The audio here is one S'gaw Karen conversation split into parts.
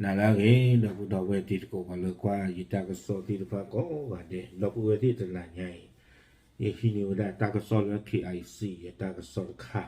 နၤလၢအဂ့ၤ ဒီပုၢ်ဒီဝဲၢ်တံၤသကိး ပှၤလၢကွၢ်ယတၢ်ကစီၣ်သ့ၣ်တဖၣ်ကိးဂၤဒဲး ဒီပုၢ်ဝဲၢ်သ့ၣ်တနၤညါအံၤ ယဟံးန့ၢ်ဝဲဒၣ်တၢ်ကစီၣ်လၢ K I C အတၢ်ကစီၣ်တခါ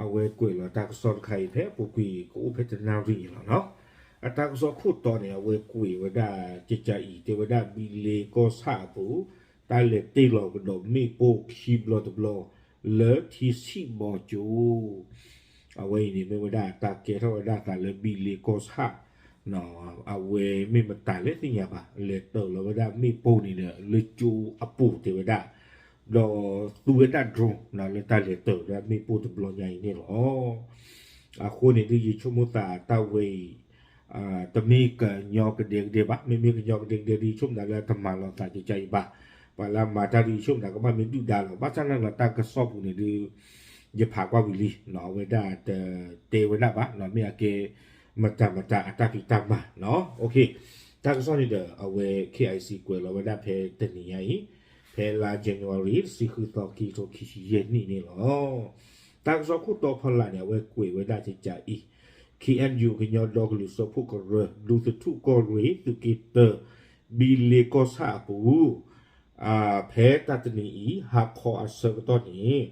အဝဲကွဲးလီၤတၢ်ကစီၣ်တခါအံၤ ဖဲအပူၤကွံာ်ကအိၣ်ဖဲတနၣ်ရံၣ်လီၤနီၤ. အတၢ်ကစီၣ်ခိၣ်တီန့ၣ် အဝဲကွဲးဝဲဒၣ်ကကးအံၤ တဲဝဲဒၣ်ဘံလ့ကီၢ်ဆၣ်အပူၤ တၢ်လဲၤတ့ၢ်လီၤကဒီးမ့ၣ်ပိၢ်ခံဘျီတဘျီ လၢထံဆံၣ်ဘီကၠိ အဝဲအံၤန့ၣ် မ့ၢ်ဝဲဒၣ်တၢ်ကဲထီၣ်ဝဲဒၣ်သးလၢဘံလ့ကီၢ်ဆၣ် အဝဲမ့ၢ်မတၤလဲၣ်သ့ၣ်ညါဘၣ် လဲၤတ့ၢ်လီၤဝဲဒၣ်မ့ၣ်ပိၢ်န့ၣ်ဒီး လၢကၠိအပူၤတဲဝဲဒၣ် ဒီးသူဝဲဒၣ် drone လၢတၢ်လဲၤတ့ၢ်ဝဲဒၣ်မ့ၣ်ပိၢ်တဘျီညါအံၤန့ၣ်လီၤ. အဃိန့ၣ်ဒုး ယဆိကမိၣ်သးတၢ်ဝဲအံၤ တမ့ၢ်ကညီကဒဲကဒဲဘၣ်, မ့မ့ၢ်ကညီကဒဲကဒဲဒုး ယဆိကမိၣ်သးလၢတမၤလီၤသးကကးအံၤဘၣ်. ပှၤလၢအမၤတၢ်ဒုး ယဆိကမိၣ်သးကဘၣ်မ့ၢ်ဒုၣ်ဒါလီၤ. ဘၣ်ဆၣ်နာ်က့ဒီးတၢ်ကစီၣ်ပူၤန့ၣ်ဒုး ယဖးကွၢ်ဝံၤလံ, အဝဲဒၣ်တတဲဝဲဒၣ်ဘၣ်, မ့ၢ်အကဲ မတၤမတၤအတၢ်ဖံးတၢ်မၤနီၤ. တၢ်ကစီၣ်န့ၣ်ဒီး အဝဲ K I C ကွဲးလီၤဝဲဒၣ်ဖဲတနံၤညါအံၤ, ဖဲလါ January တဆံဃုသီ ခံကထိခံဆံယဲၢ်နံၣ်န့ၣ်လီၤ. တၢ်ကစီၣ်ခိၣ်တီဖီလာ်န့ၣ် အဝဲကွဲးဝဲဒၣ်ကကးအံၤ, K N U ကညီဒီကလုာ်စၢဖှိၣ်ကရၢ ဒူသထူၣ်ကီၢ်ရ့ၣ် သုးက့တၢ ဘံလ့ကီၢ်ဆၣ်အပူၤ ဖဲတၢ်တနံၤအံၤ ဟါခီအဆၢကတီၢ်န့ၣ်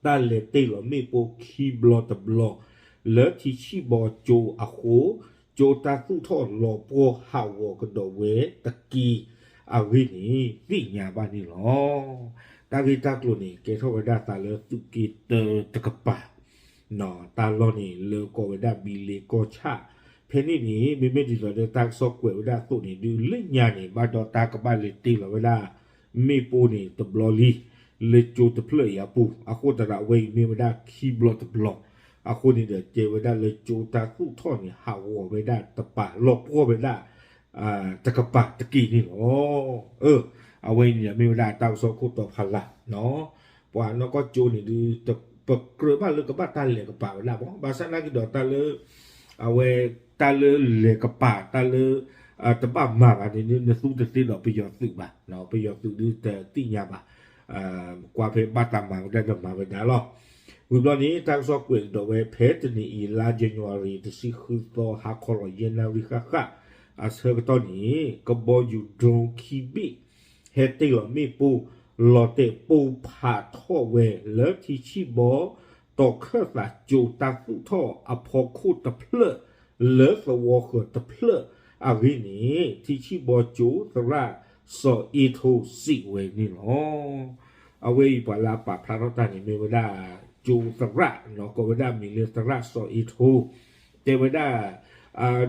တၢ်လဲၤတ့ၢ်လီၤမ့ၣ်ပိၢ်ခံဘျီတဘျီ လၢထံဆံၣ်ဘီကၠိအဃိ, ကၠိတၢ်သူၣ်ထီၣ်လီၤပှီၢ်ဟးဂီၤကဒီးဝဲတက့ၢ်အဂ့ၢ်န့ၣ် သ့ၣ်ညါဘၣ်န့ၣ်လီၤ. တၢ်ဂ့ၢ်တၢ်ကျိၤန့ၣ် ကဲထီၣ်ဝဲဒၣ်သးလၢသုးက့တၢတကပၤ တၢ်လီၢ်န့ၣ် လၢကိးဝဲဒၣ်ဘံလ့ကီၢ်ဆၣ် ဖဲန့ၣ်န့ၣ် မ့မ့ၢ်ဒ်သိးလၢတၢ်ကစီၣ်ကွဲးဝဲဒၣ်အသိးန့ၣ် ဒုးလၢညါန့ၣ် ဘၣ်ဒီးတၢ်ကဘၣ်လဲၤတ့ၢ်လီၤဝဲဒၣ် မ့ၣ်ပိၢ်န့ၣ်တဘျီလံ လၢကၠိတဖျၢၣ်အံၤအပူၤ, အဃိသတးဒီးအဝဲအံၤမ့ၢ်ဝဲဒၣ်ခံဘျီတဘျီ, အဃိန့ၣ်ဒီးတဲဝဲဒၣ်လၢကၠိတၢ်သူၣ်ထီၣ်န့ၣ် ဟးဂီၤဝဲဒၣ်တပၤ လီၤပှီၢ်ဝဲဒၣ် တကပၤတက့ၢ်န့ၣ်လီၤ. အဝဲအံၤန့ၣ်ဒီးမ့ၢ်ဝဲဒၣ်တၢ်ကစီၣ်ခိၣ်တီဖီလာ် ပှၤနီၢ်ကီၢ်ကၠိန့ၣ်ဒုး ပကြၢးဘၣ်လၢကဘၣ်တၢ်လဲၤကပၤဝဲဒၣ်မး, ဘၣ်ဆၣ်နာ်က့ဒီးတၢ်လၢ အဝဲ တၢ်လၢလဲၤကပၤ တၢ်လၢ တဘၣ်မၤဘၣ်န့ၣ် နသူတသ့ဒီးပယီၤသုးဘၣ်, ပယီၤသုးဒုးတသ့ၣ်ညါဘၣ်, ကွၢ်ဖဲဘၣ်တၢ်မၤဝဲဒၣ်ဒီးမၤဝဲဒၣ်လီၤ. ဝံၤဘျီန့ၣ် တၢ်ကစီၣ်ကွဲးကဒီးဝဲ ဖဲတနံၤအံၤ လါ January တဆံဃုသီ ဟါခီလီၤယဲၢ်နၣ်ရံၣ်ဃၣ်ဃၣ် အဆၢကတီၢ်န့ၣ် ကဘီယူၤ drone ခံဘ့ၣ် ဟဲတ့ၢ်လီၤမ့ၣ်ပိၢ် လီၤတဲာ်ပိၢ်ဖးထီၣ်ဝဲ လၢထံဆံၣ်ဘီ တီၤခၢၣ်သးကၠိတၢ်သူၣ်ထီၣ်အဖီခိၣ်တဖျၢၣ် လၢသဝီဃၢၤတဖျၢၣ်အဂ့ၢ်န့ၣ် ထံဆံၣ်ဘီကၠိသရၣ်စီၤအ့ထိစံးဝဲန့ၣ်လီၤ. အဝဲအံၤပှၤလၢအပာ်ဖျါထီၣ်တၢ်န့ၣ် မ့ၢ်ဝဲဒၣ်ကၠိသရၣ် ကိးဝဲဒၣ်မံၤလၢသရၣ်စီၤအ့ထိ တဲဝဲဒၣ်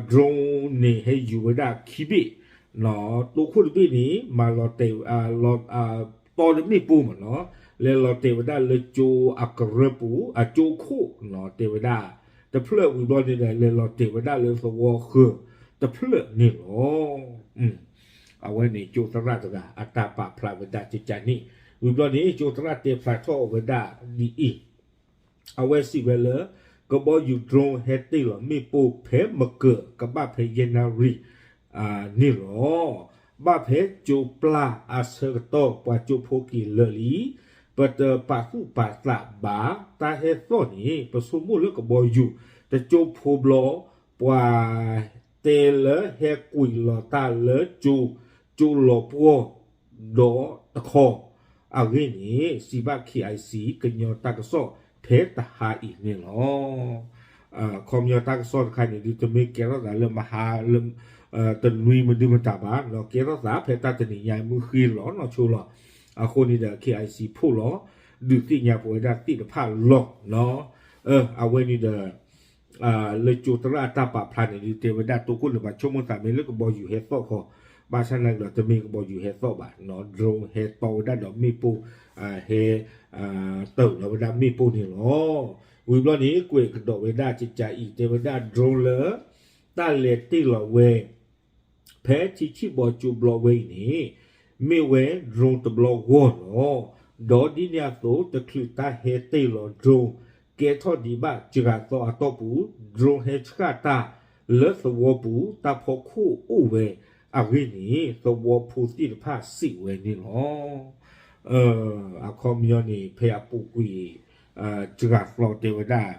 drone န့ၣ် ဟဲယူၤဝဲဒၣ်ခံဘ့ၣ်, တိခိၣ်တဘ့ၣ်န့ၣ် မၤလီၤတဲာ် တီဒီးမ့ၣ်ပိၢ်မးနီၤ, လဲၤလီၤတဲာ်ဝဲဒၣ်လၢကၠိအကရၢပူၤ အကၠိခိၣ်နီၤ တဲဝဲဒၣ် တဖျၢၣ်ဝံၤဘျီန့ၣ်ဒီး လဲၤလီၤတဲာ်ဝဲဒၣ်လၢသဝီဃၢၤတဖျၢၣ်န့ၣ်လီၤ. အဝဲန့ၣ်ကၠိသရၣ်တဂၤ အတၢ်ပာ်ဖျါဝဲဒၣ်ကကန့ၣ်, ဝံၤဘျီန့ၣ် ကၠိသရၣ်တဲဖျါထီၣ်ဝဲဒၣ်ဒ်အံၤ အဝဲစံးဝဲလၢ ကဘီယူၤ drone ဟဲတ့ၢ်လီၤမ့ၣ်ပိၢ်ဖဲမကၢၤ ကဘၣ်ဖဲယဲၢ်နၣ်ရံၣ် န့ၣ်လီၤ. ဘၣ်ဖဲကၠိပျၢ်အဆၢကတီၢ် ပှၤကၠိဖိက့ၤလၢာ်လံ, ပတပာ်သူၣ်ပာ်သးဘၣ် တၢ်ဟဲသီၣ်န့ၣ် ပဆိကမိၣ်လၢကဘီယူၤ တကၠိဖိဘျီ ပှၤတဲလၢဟဲကွံာ်လီၤတၢ်လၢကၠိ ကၠိလီၤပှီၢ် ဒီးတခီ အဂ့ၢ်န့ၣ် စံးဘၣ် K I C ကညီတၢ်ကစီၣ်ဖဲတဟါအံၤန့ၣ်လီၤ. အခီပညီတၢ်ကစီၣ်တခါန့ၣ် ဒုးတမ့ၢ်ကဲထီၣ်သးလၢမဟါလၢ တနွံမဒုမတၤဘၣ်, ကဲထီၣ်သးဖဲတၢ်တနံၤညါမုၢ်ဃ့လီၤနီၢ်ဆိလီၤ. အဃိန့ၣ်ဒီး K I C ဖိၣ်လီၤ ဒုးသ့ၣ်ညါပဝဲဒၣ်သ့ၣ်တဖၣ်လီၤ. အဝဲန့ၣ်ဒီး လၢကၠိသရၣ်အတၢ်ပာ်ဖျါန့ၣ် ဒုးတဲဝဲဒၣ် တိခိၣ်လၢပှၤဆိကမိၣ်သးမ့ၢ်လၢကဘီယူၤဟဲသီၣ်ခီ, ဘၣ်ဆၣ်နာ်က့ဒီးတမ့ၢ်ကဘီယူၤဟဲသီၣ်ဘၣ်, drone ဟဲတီဝဲဒၣ်ဒီးမ့ၣ်ပိၢ်, ဟဲ တၢၢ်လီၤဝဲဒၣ်မ့ၣ်ပိၢ်န့ၣ်လီၤ. ဝံၤဘျီန့ၣ် ကွဲးကဒီးဝဲဒၣ်ကကးအံၤ တဲဝဲဒၣ် drone လၢ တၢ်လဲၤတ့ၢ်လီၤဝဲ ဖဲထံဆံၣ်ဘီကၠိဘျီဝဲအံၤန့ၣ် မ့ၢ်ဝဲ drone တဘျီဂီၢ်လီၤ. ဒီးဒ်န့ၣ်အသိး တချုးတၢ်ဟဲတ့ၢ်လီၤ drone ကဲထီၣ်ဒံးဘၣ်စှၤသီအတီၢ်ပူၤ drone ဟဲဆှၣ်တၢ်လၢသဝီပူၤ တၢ်ဖီခိၣ်အိၣ်ဝဲအဂ့ၢ်န့ၣ် သဝီဖိသ့ၣ်တဖၣ်စံးဝဲန့ၣ်လီၤ. အခီပညီန့ၣ် ဖဲအပူၤကွံာ် စှၤသီတဲဝဲဒၣ်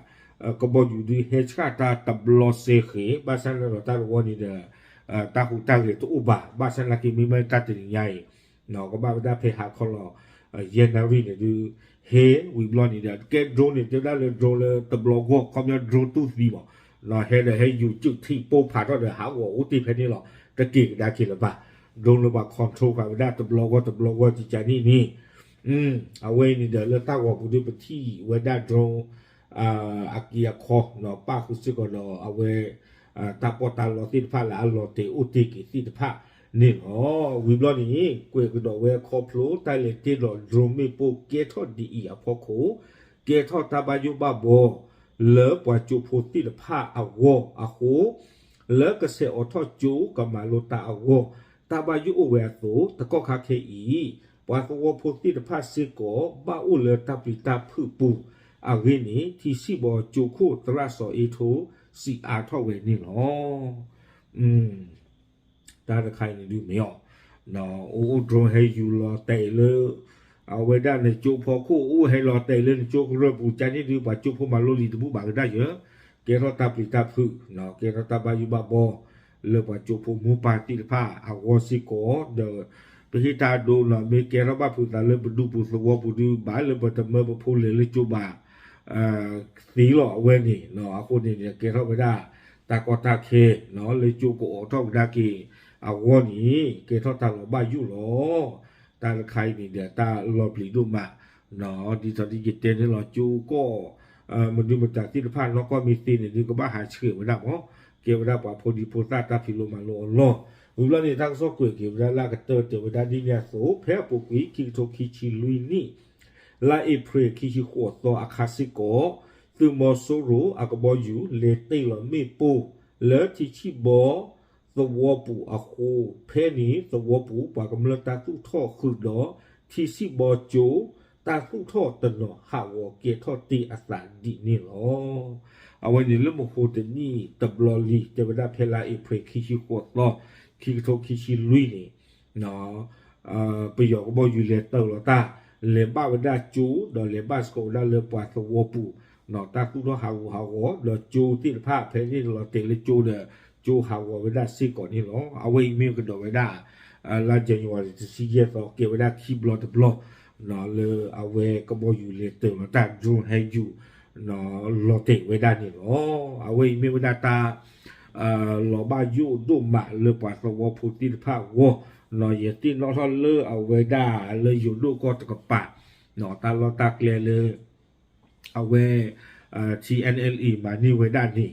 ကဘီယူၤဒုးဟဲဆှၣ်တၢ်တဘျီစဲဃဲၤ ဘၣ်ဆၣ်နာ်ဒီးတၢ်တဝီန့ၣ်ဒီး တၢ်ဟူးတၢ်ဂဲၤတအိၣ်ဘၣ် ဘၣ်ဆၣ်နာ်က့မ့မ့ၢ်တၢ်တနံၤညါအံၤ ကဘၣ်ဝဲဒၣ်ဖဲဟါခီလီၤ ယဲၢ်နၣ်ရံၣ်န့ၣ်ဒုး ဟဲဝံၤဘျီန့ၣ်ဒီး ကဲ drone န့ၣ် တဲဝဲဒၣ်လၢ drone လၢတဘျီဂီၢ် ခီပညီ drone တူၢ်သံမး ဟဲဒီးဟဲယူၤစုးထံၣ်ပိၢ်ဖးထီၣ်ဒီး ဟးဂီၤအိၣ်တ့ၢ်ဖဲန့ၣ်လီၤ. တက့ၤကဒါက့ၤလၢၤဘၣ် drone လၢပှၤ control ဃာ်ဝဲဒၣ်တဘျီဂီၢ်တဘျီဂီၢ်ကကန့ၣ်န့ၣ် အဝဲအံၤန့ၣ်ဒီးလၢတၢ်ဂီၤပူၤဒုးပထံၣ်ဝဲဒၣ် drone အက့အခီ ပၣ်ဃုာ်စ့ၢ်ကီးဒီးအဝဲ တၢ်ပီးတၢ်လီသ့ၣ်တဖၣ်လၢအလီၤတဲာ်အိၣ်တ့ၢ်က့ၤသ့ၣ်တဖၣ်န့ၣ်လီၤ. ဝံၤဘျီန့ၣ် ကွဲးကဒီးဝဲခီဖျိတၢ်လဲၤတ့ၢ်လီၤ drone မ့ၣ်ပိၢ်ကဲထီၣ်ဒ်အံၤအဖီခိၣ် ကဲထီၣ်တၢ်ဘၣ်ယိၣ်ဘၣ်ဘီ လၢပှၤကၠိဖိသ့ၣ်တဖၣ်အဂီၢ်အဃိ လၢကဆဲးအိးထီၣ်ကၠိကမၤလိတၢ်အဂီၢ် တၢ်ဘၣ်ယိၣ်အိၣ်ဝဲအသိး တကီၢ်ခါခဲအံၤ ပှၤသဝီဖိသ့ၣ်တဖၣ်စ့ၢ်ကီး ဘၣ်အိၣ်လၢတၢ်ပျံၤတၢ်ဖုးပူၤအဂ့ၢ်န့ၣ် ထံဆံၣ်ဘီကၠိခိၣ်သရၣ်စီၤအ့ထိ စံးအါထီၣ်ဝဲန့ၣ်လီၤ. တၢ်တခါအံၤန့ၣ်ဒုးမ့ၢ်အီၤ အိၣ်အိၣ် drone ဟဲယူၤလီၤတဲာ်လၢ အဝဲဒၣ်နကၠိဖီခိၣ် အိၣ်ဟဲလီၤတဲာ်လၢနကၠိကရၢၢ်ပူၤ ကန့ၣ်ဒုး ပှၤကၠိဖိမၤလိလံာ်တဘူၣ်ဘၣ်ကဒါယၢၤ ကဲထီၣ်တၢ်ပျံၤတၢ်ဖုး ကဲထီၣ်တၢ်ဘၣ်ယိၣ်ဘၣ်ဘီ လၢပှၤကၠိဖိမိၢ်ပၢ်သ့ၣ်တဖၣ်အဂီၢ်စ့ၢ်ကီး ဒီး ပဟ့ၣ်တၢ်ဒိနီၤ မ့ၢ်ကဲထီၣ်ဘၣ်ဖုးသးလၢပဒူပူၤသဝီပူၤဒုး ဘၣ်လၢပတမၢပဖိလဲၤလၢကၠိဘၣ် သ့လီၤအဝဲန့ၣ် အဃိန့ၣ် ကဲထီၣ်ဝဲဒၣ် တၢ်ကီတၢ်ခဲ လၢကၠိကအိးထီၣ်ကဒါက့ၤအဂီၢ်န့ၣ် ကဲထီၣ်တၢ်လီၤဘၣ်ယိၣ်လီၤ. တၢ်တခါအံၤန့ၣ်ဒီး တၢ်လီၤပျံၤဒိၣ်မး ဒ်သိးဒ်ယတဲန့ၣ်လီၤ ကၠိကီၢ် မနုၤမတၤသ့ၣ်တဖၣ် နီၢ်ကီၢ်မ့ၢ်သ့န့ၣ်ဒုး ကဘၣ်ဟးဆှဲးဝဲဒၣ်မး ကဲဝဲဒၣ်ပှၤဖိဒံဖိသၣ်တၢ်ဖံးလိမၤလိအလီၢ် ဝံၤဘျီန့ၣ် တၢ်ကစီၣ်ကွဲးက့ၤဝဲဒၣ်လၢအကတၢၢ်တဲဝဲဒၣ်ဒ်န့ၣ်အသိး ဖဲအပူၤကွံာ် ခံကထိခံဆံလွံၢ်နံၣ် လါအ့ဖြ့ၣ် ခံဆံဃိးသီအခါစ့ၢ်ကီး သုးမီၤစိရိၤအကဘီယူၤ လဲၤတ့ၢ်လီၤမ့ၣ်ပိၢ် လၢထံဆံၣ်ဘီ သဝီပူၤအဃိ ဖဲန့ၣ်သဝီပူၤ ပှၤကမျၢၢ်တၢ်သူၣ်ထီၣ်ဃုာ်ဒီး ထံဆံၣ်ဘီကၠိ တၢ်သူၣ်ထီၣ်တနီၤဟးဂီၤကဲထီၣ်တ့ၢ်အသးဒ်န့ၣ်လီၤ. အဝဲန့ၣ်လၢမဟိတနံၣ်တဘျီလံ တဲဝဲဒၣ်ဖဲလါအ့ဖြ့ၣ် ခံဆံဃိးသီ ခံကထိခံဆံလွံၢ်န့ၣ် ပယီၤကဘီယူၤလဲၤတ့ၢ်လီၤတၢ် လဲၤဘၣ်ဝဲဒၣ်ကၠိ ဒီးလဲၤဘၣ်စ့ၢ်ကီးဝဲဒၣ်လၢပှၤသဝီပူၤ တၢ်သူၣ်ထီၣ်ဟးဂူာ်ဟးဂီၤ ဒီးကၠိသ့ၣ်တဖၣ် ဖဲန့ၣ်လီၤတဲာ်လၢကၠိဒီး ကၠိဟးဂီၤဝဲဒၣ်စ့ၢ်ကီးန့ၣ်လီၤ. အဝဲအံၤမ့ၢ်ကဒီးဝဲဒၣ် လါ January တဆံယဲၢ်သီ ကဲဝဲဒၣ်ခံဘျီတဘျီ လၢအဝဲကဘီယူၤလဲၤတ့ၢ်လီၤတၢ် drone ဟဲယူၤ လီၤတဲာ်ဝဲဒၣ်န့ၣ်လီၤ. အဝဲအံၤမ့ၢ်ဝဲဒၣ်တၢ် လီၤဘၣ်ယိၣ်ဒိၣ်မးလၢပှၤသဝီဖိသ့ၣ်တဖၣ်အဂီၢ် ယသ့ၣ်နီၣ်ထီၣ်လၢအဝဲဒၣ်လၢယိၤဒိၣ်ကီၢ်တကပၤ တၢ်လီၢ်တၢ်ကျဲလၢ အဝဲ ထံ NLA မၤန့ၢ်ဝဲဒၣ်န့ၣ်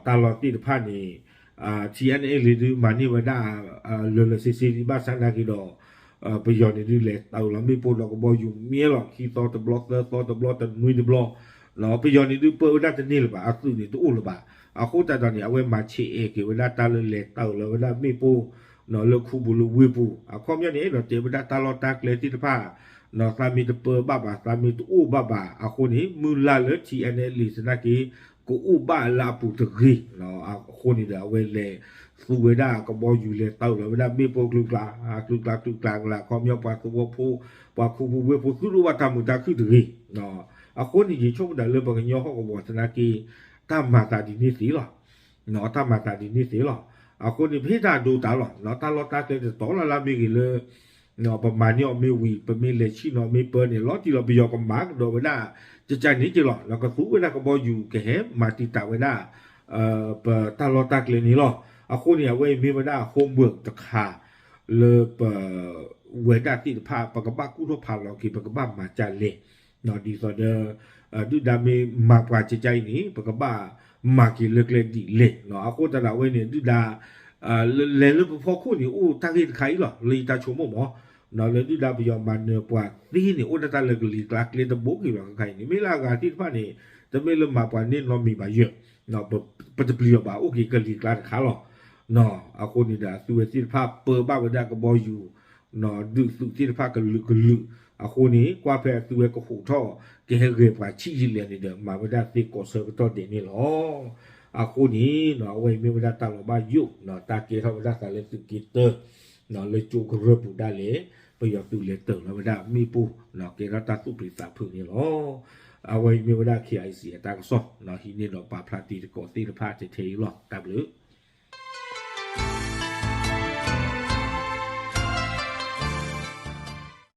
တၢ်လီၢ်သ့ၣ်တဖၣ်န့ၣ် ထံ NLA ဒုးမၤန့ၢ်ဝဲဒၣ် လၢာ်လၢာ်ဆ့ဆ့ဒံး ဘၣ်ဆၣ်နာ်က့ဒီး ပယီၤန့ၣ်ဒုး လဲၤတ့ၢ်လီၤမ့ၣ်ပိၢ်ဒီးကဘီယူၤမ့ၢ်လီၤ ခံသီတဘျီ သၢသီတဘျီ တနွံတဘျီ ပယီၤန့ၣ်ဒုးပၢဝဲဒၣ်တန့ၢ်လၢၤဘၣ် အသုးန့ၣ်တအိၣ်လၢၤဘၣ်. အဃိသတးဒီးန့ၣ် အဝဲမၤဆဲးအဲၣ်က့ၤဝဲဒၣ်တၢ်လၢလဲၤတ့ၢ်လီၤဝဲဒၣ်မ့ၣ်ပိၢ် လၢခူပူၤလၢဝ့ၢ်ပူၤ အခီပညီန့ၣ် အဲၣ်ဒိးတဲဝဲဒၣ်တၢ်လီၢ်တၢ်ကျဲသ့ၣ်တဖၣ် သးမ့ၢ်တပၢဘၣ်ဘၣ် သးမ့ၢ်တအိၣ်ဘၣ်ဘၣ် အဃိန့ၣ် မုၢ်လၢ်လၢ ထံ NLA သနာ်က့ ကအိၣ်ဘၣ်လၢအပူၤတဂ့ၤ အဃိန့ၣ်ဒီး အဝဲလဲၤသူဝဲဒၣ်ကဘီယူၤလဲၤတ့ၢ်လီၤဝဲဒၣ်မ့ၣ်ပိၢ်ကျူကျါ ကျူကျါကျူကျါကျါ အခီပညီပှၤသဝီဖိ ပှၤခူပူၤဝ့ၢ်ဖိ သုတအိၣ်ဘၣ်တၢ်မုာ်တၢ်ခုၣ်တဂ့ၤ အဃိန့ၣ် ယဆိကမိၣ်ဒၣ်လၢပကညီဟီၣ်ကဝီၤသနာ်က့ တၢ်မၤသးဒ်န့ၣ်သ့လီၤ တၢ်မၤသးဒ်န့ၣ်သ့လီၤ. အဃိန့ၣ် ပဟ့ၣ်တၢ်ဒိတၢ်လီၤ တၢ်လီၢ်တၢ်ကျဲတတီၤလၢ်လၢ်မ့ၢ်ဂ့ၤလၢ ပမၤန့ၢ်အီၤမ့ၢ်ဝံၤ ပမ့ၢ်လဲၤဆံၣ်နီၤမ့ၢ်ပၢန့ၣ် လီၤတံၢ်လီၤ ပယီၤကမၤကဒီးဝဲဒၣ် ကကန့ၣ်က့လီၤ ကသူဝဲဒၣ်ကဘီယူၤကဟဲမၤတံာ်တာ်ဝဲဒၣ် ပတၢ်လီၢ်တၢ်ကျဲန့ၣ်လီၤ. အဃိန့ၣ် အဝဲအံၤမ့ၢ်ဝဲဒၣ် homework တခါ လၢပ ဝဲဒၣ်သ့ၣ်တဖၣ် ပကဘၣ်ကူၣ်ထီၣ်ဖးလီၤက့ၤ ပကဘၣ်မၤဒ်လဲၣ် ဒ်သိးဒီး ဒုၣ်ဒါမ့ၢ်မၤပှၤကကအံၤန့ၣ် ပကဘၣ်မၤက့ၤလၢကျဲဒ်လဲၣ် အဃိသတးဒီးအဝဲန့ၣ် ဒုၣ်ဒါ လဲၤလၢပဖီခိၣ်န့ၣ် အိၣ်တၢ်ဂ့ၢ်တခါအံၤလီၤ လၢယတၢ်ဆိကမိၣ်မး လၢဒုၣ်ဒါပယီၤမၤနၢၤပှၤသ့န့ၣ် အိၣ်ဒၣ်တၢ်လၢကလံၤကျါကျဲတဘိက့ၤလီၤ ခဲခါအံၤန့ၣ် မ့ၢ်လၢအဂၤသ့ၣ်တဖၣ်န့ၣ် တမ့ၢ်လၢမၤပှၤန့ၢ်နီတမံၤဘၣ်ယဲၢ် ပတပျံၤအီၤဘၣ် အိၣ်က့ၤကလံၤကျါတခါလီၤ. အဃိန့ၣ်ဒီး အသုဝဲသ့ၣ်တဖၣ်ပၢဘၣ်ဝဲဒၣ်ကဘီယူၤ ဒုးသုးသ့ၣ်တဖၣ်ကလုာ်ကလုာ် အဃိန့ၣ် ကွၢ်ဖဲအသုဝဲကဟူးထီၣ် ကဟဲဂဲၤပှၤဆံးယံာ်လဲၣ်န့ၣ်ဒီး မၤဝဲဒၣ်သ့ကိးဆၢကတီၢ်ဒဲးန့ၣ်လီၤ. အဃိန့ၣ် အဝဲအံၤမ့ၢ်ဝဲဒၣ်တၢ်လီၤဘၣ်ယိၣ် တၢ်ကဲထီၣ်ဝဲဒၣ်သးလၢသုးက့တၢ လၢကၠိကရၢၢ်ပူၤဒၣ်လဲာ် ပယီၤသုးလဲၤတ့ၢ်လီၤဝဲဒၣ်မ့ၣ်ပိၢ် ကဲထီၣ်တၢ်သူၣ်ပျံၤသးဖုးန့ၣ်လီၤ. အဝဲအံၤမ့ၢ်ဝဲဒၣ် K I C အတၢ်ကစီၣ် ဟံးန့ၢ်ဒီးပာ်ဖျါတ့ၢ်သကိးသ့ၣ်တဖၣ်ထဲထဲအံၤလီၤ. တၢ်ဘျုး